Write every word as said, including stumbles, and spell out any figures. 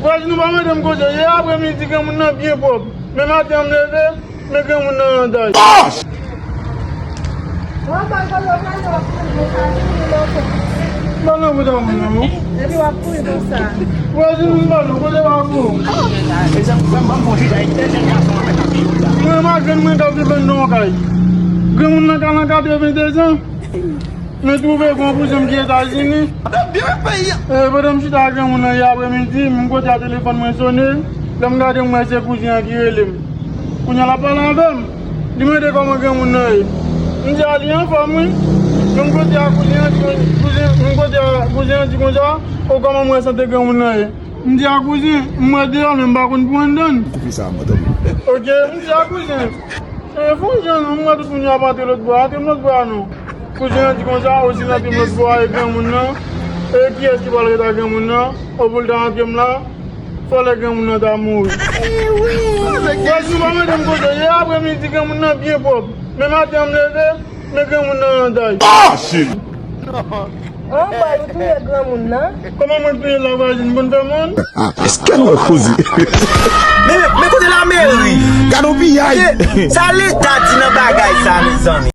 Vwazin, ou pa mande m kote w ye, apremidi granmoun nan byen pwòp. Men maten an m leve, men granmoun nan randay. Ba non, kote w nan, non? Epi w ap kouri konsa. Vwazin, m ba non, kote w ap kouri? Mwen, ma grann mwen k ap viv anndan yon kay. Granmoun nan ka nan katreven dezan. Men twouve gon kouzen m ki Etazini. E, pandan m chita ak granmoun nan yè apremidi, m kote a telefòn mwen sone. Lè m gade, m wè se kouzen an ki rele m. Kounye a l ap pale avè m. Li mande kòman granmoun nan ye. M di a li anfòm, wi. Men m kote a kouzen an di, kouzen, m kote a kouzen an di konsa, o kòman m wè sante granmoun nan ye. M di a kouzen, m wè deyò, men m pa konn pou anndan. Koupe sa, mwen, tanpri. Oke, m di a kouzen. E, fon jan non, m wè tout moun yo ap antre lòt bò a, antre m lòt bò a non. Kouzen an di konsa, o si n antre m lòt bò a, e granmoun nan, e kiyès ki pral ret ak granmoun nan, o pou l ta antre m la, fò lè granmoun nan ta mouri. Vwazin, ou pa mande m kote w ye, apremidi granmoun nan byen pwòp. Men maten an m leve, men granmoun nan randay. An bòy, ou touye granmoun nan. Kòman mwen touye l la, vwazin, m konn fè moun? Èske nou wè koze? Men, men kote lameri? Gade yon piyay! Sa leta di nan bagay sa, mezanmi?